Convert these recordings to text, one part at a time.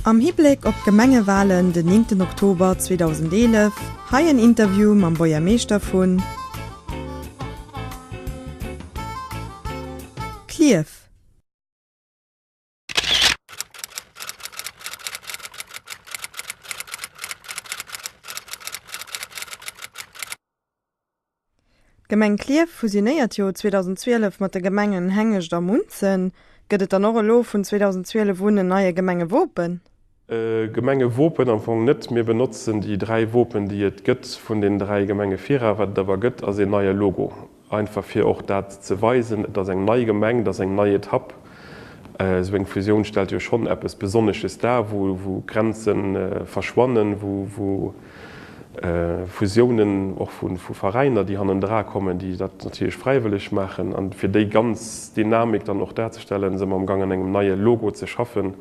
Am Hibléck op d'Gemengewalen den 9 Oktober 2011, hei en Interview mam Buergermeeschter vun Klierf. D'Gemeng Klierf fusionéiert jo 2012 mat de Gemengen Hengescht a Munzen. Gëtt et dann och elo vun 2012 un en neie Gemengewopen? Gemengewopen am Fong net. Mir benotzen déi 3 Wopen, déi et gëtt vun den 3 Gemenge vira. Wat et awer gëtt, ass een neie Logo. Einfach fir och dat ze weisen, et ass eng nei Gemeng, et ass eng nei Etapp. Esou eng Fusioun stellt jo schonn eppes Besonnesches dar, wou Grenze verschwannen, wou Fusiounen och vu Veräiner, déi hannendra kommen, déi dat natierlech fräiwëlleg maachen. A fir déi ganz Dynamik dann och darzestellen, si mer amgang an engem neie Logo ze schaffen.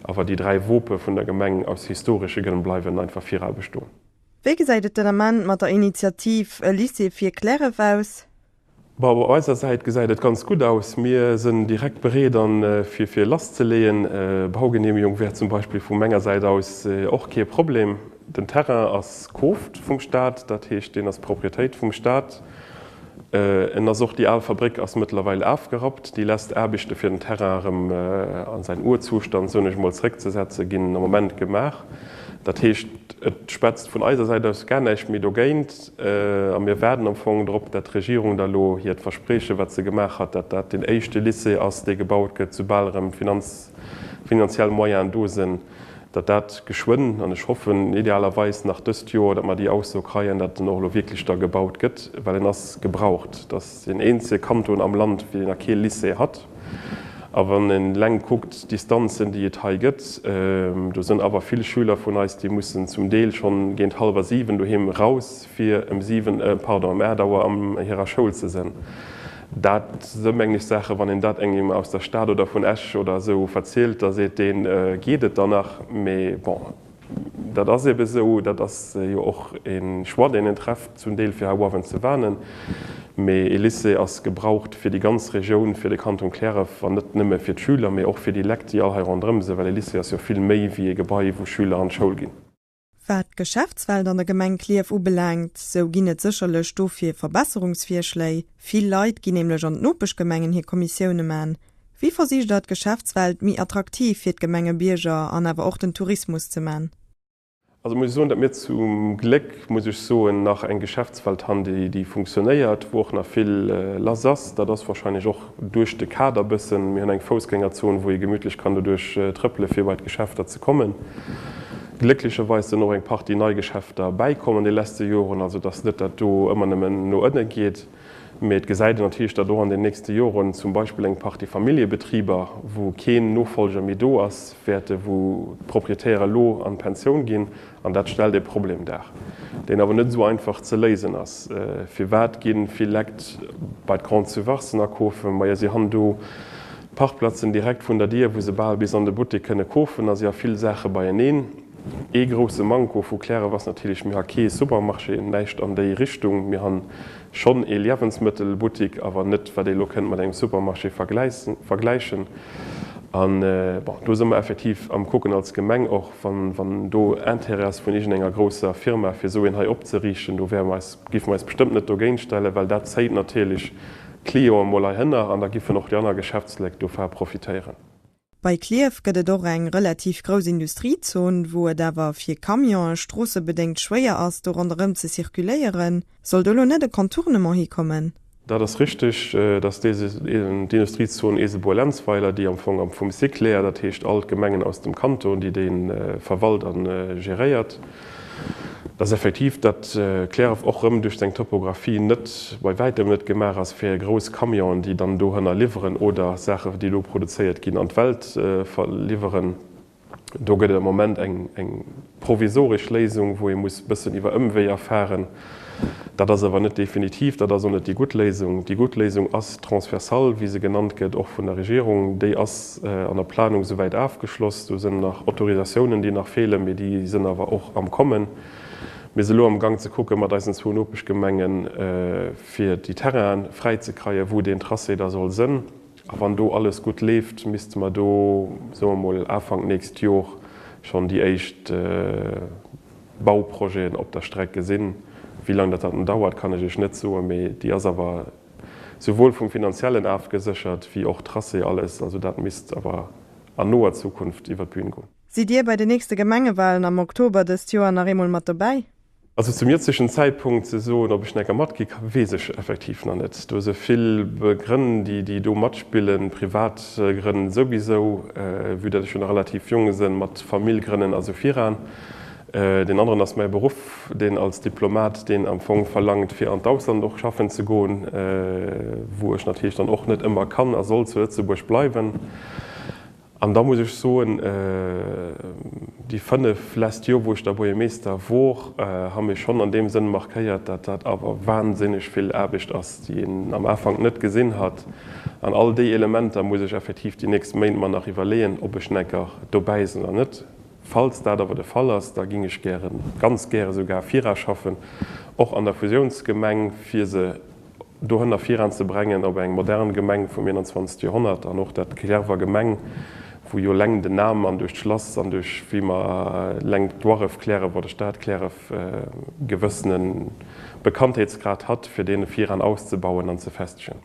Awer déi 3 Wope vun der Gemeng aus historesche Grënn bleiwen einfach vira bestoen. Wéi gesäit et den Ament mat der Initiativ E Lycée fir Clärref aus? Bon, op eiser Säit gesäit et ganz gutt aus. Mir sënn direkt bereet an fir fir lass ze leeën. Baugenehmegung wär zum Beispill vu menger Säit aus och kee Problem. Den Terrain ass kooft vum Staat, dat heescht deen ass Propriétéit vum Staat. En ass och, déi al Fabréck ass mëttlerweil afgerappt. Déi lesst Aarbechte fir den Terrain erëm a säin Urzustand, soen ech emol, zeréckzesetze ginn am Moment gemaach. Dat heescht, et schwätzt vun eiser Säit aus gar näischt méi dogéint. A mir waarden am Fong drop, dat d'Regierung da elo hiert Versprieche, wat se gemaach hat, dat dat deen éischte Lycée ass, dee gebaut gëtt, soubal erëm finanziell Moyenen do sinn, datt dat geschwënn, an ech hoffen idealerweis nach dëst Joer, datt mer déi Ausso kreien, datt en och elo wierklech da gebaut gëtt, well en ass gebraucht. Et ass deen eenzege Kanton am Land, deen nach kee Lycée hat. A wann een eleng kuckt, d'Distanzen, déi et hei gëtt, do sënn awer vill Schüler vun eis, déi mussen zum Deel schonn géint hallwer 7 doheem eraus, fir ëm 7, pardon, ëm 8 Auer an hirer Schoul ze sënn. Dat së mengen ech Saachen, wann een dat engem aus der Stad oder vun Esch oder esou verzielt, da seet deen, geet et dann nach? Mee bon, dat ass ebe esou, dat ass jo och e Choix, deen een trefft, zum Deel fir heiuewen ze wanen. Mee e Lycée ass gebraucht fir déi ganz Regioun, fir de Kanton Cliärref, an net nëmme fir d'Schüler, mee och fir déi Lekt, déi all hei ronderëm sinn, well e Lycée ass jo vill méi wéi e Gebai, wou Schüler an d'Schoul ginn. Wat d'Geschäftswelt an der Gemeng Klierf ubelaangt, sou ginn et sécherlech dofir Verbesserungsvirschléi. Vill Leit ginn nämlech an d'Nopeschgemengen hir Kommissioune man. Wéi versicht der d'Geschäftswelt méi attraktiv fir d'Gemengebierger an awer och den Tourismus ze man? Also muss ech soen, datt mir zum Gléck, muss ech soen, nach eng Geschäftswelt han, déi funktionéiert, wou och nach vill lass ass. Dat ass wahrscheinlech och duerch de Kader bëssen. Mir hunn eng Foussgängerzon, wou ee gemütlech kann doduerch trëppele fir bei d'Geschäfter ze kommen. Glécklecherweis sinn och eng Partie nei Geschäfter bäikomm an de leschte Joren, also dass net dat do ëmmer nëmmen no ënne geet. Mee et gesäit een natierlech, datt och an den nächste Joren zum Beispill eng Partie Familljebetriber, wou keen Nofolger méi do ass, wäerte wou d'Proprietäre elo an d'Pensioun ginn. An dat stellt ee Problem dar, deen awer net esou einfach ze léisen ass. Firwat gi vill Lekt bei d'Grande Surfacen akafen? Majo, si han do d'Parkplazen direkt vrun der Dier, wou se bal bis an de Buttek kënne kofen a si ha vill Saache beieneen. Ee grousse Manko vu Cliärref ass natierlech, mir ha kee Supermarché, näischt an déi Richtung. Mir han schonn ee Liewensmëttelbuttik, awer net wat ee lo kënnt mat engem Supermarché vergläichen. An bon, do si mer effektiv am kucken als Gemeng och, wann do Intérêt ass vun iergendenger grousser Firma fir esou een hei opzeriichten, do wäre mer eis, géife mer eis bestëmmt net dogéint stellen, well dat zéit natierlech Clienten emol heihinner an da giffen och déi aner Geschäftsleit dovaa profitéieren. Bei Klierf gëtt et och eng relativ grouss Industriezon, wou et awer fir Camionen stroossebedéngt schwéier ass, do ronderëm ze circuléieren. Soll do elo net e Contournement hikommen? Dat ass richtig, dass d'Industriezon Eesebuer-Lenzweiler, déi am Fong am vum Siclair, dat heescht all d'Gemengen aus dem Kanton, déi dee verwalt a geréiert, dass effektiv dat Cliärref och erëm duerch seng Topographie net, bei wäitem net gemaach ass fir grouss Camionen, déi dann dohënner liwweren oder Saache, déi do produzéiert ginn, an d'Welt verliwweren. Do gëtt et am Moment eng provisoresch Léisung, wou ee muss e bëssen iwwer Ëmweeër fahren. Dat ass awer net definitiv, dat ass och net déi gutt Léisung. Déi gutt Léisung ass d'Transversale, wéi se genannt gëtt, och vun der Regierung. Déi ass an der Planung souwäit afgeschloss. Do sinn nach Autorisatiounen, déi nach feelen, mee déi sinn awer och am Kommen. Mir si lo am Gang ze kucke mat eisen zwou Nopeschgemengen, fir déi Terrainen fräizekreien, wou deen Tracé da soll sënn. A wann do alles gutt leeft, misste mer do, soe mer mol, Afank nächst Jor. schonn déi éischt Bauprojeten op der Streck gesinn. Wéi laang dat dann dauert, kann ech Iech net soen, mee déi ass awer souwuel vum finanziellen afgeséchert wéi och Tracé, alles. Also dat misst awer an noer Zukunft iwwer d'Bühn goen. Sidd Dir bei den nächste Gemengewalen am Oktober dëst Joer nach eemol mat dobäi? Also zum jëtzegen Zäitpunkt ze soen, ob ech necker matgi ka, weess ech effektiv nach net. Do se vill Grënn, déi do matspillen, privat Grënn souwisou, vue dat ech jo nach relativ jong sënn, mat Famill grënnen a sou viran. Deen aneren ass mäi Beruff, deen als Diplomat, deen am Fong verlangt fir an d'Ausland och schaffen ze goen, wou ech natierlech dann och net ëmmer kann a soll zu Lëtzebuerg bleiwen. An da muss ech soen, déi 5 lesst Joer, wou ech da Buergermeester wor, ha mech schonn an deem Sënn markéiert, dat dat awer wahnsinneg vill Aarbecht ass, déi een am Afank net gesinn hat. An all déi Elementer muss ech effektiv déi nächst Méint mer nach iwwerleeën, ob ech necker dobäi sinn oder net. Falls dat awer de Fall ass, da ging ech gären, ganz gäre sougar viraschaffen, och an der Fusiounsgemeng, fir se dohënner viran ze brengen op eng modern Gemeng vum 21. Joerhonnert an och dat Cliärrwer Gemeng, wou jo leng den Nam an duerch d'Schlass an duerch wéi mer leng d'Duarref Cliärref oder Stad Cliärref e gewëssene Bekanntheetsgrad hat, fir dee viran auszebauen an ze festegen.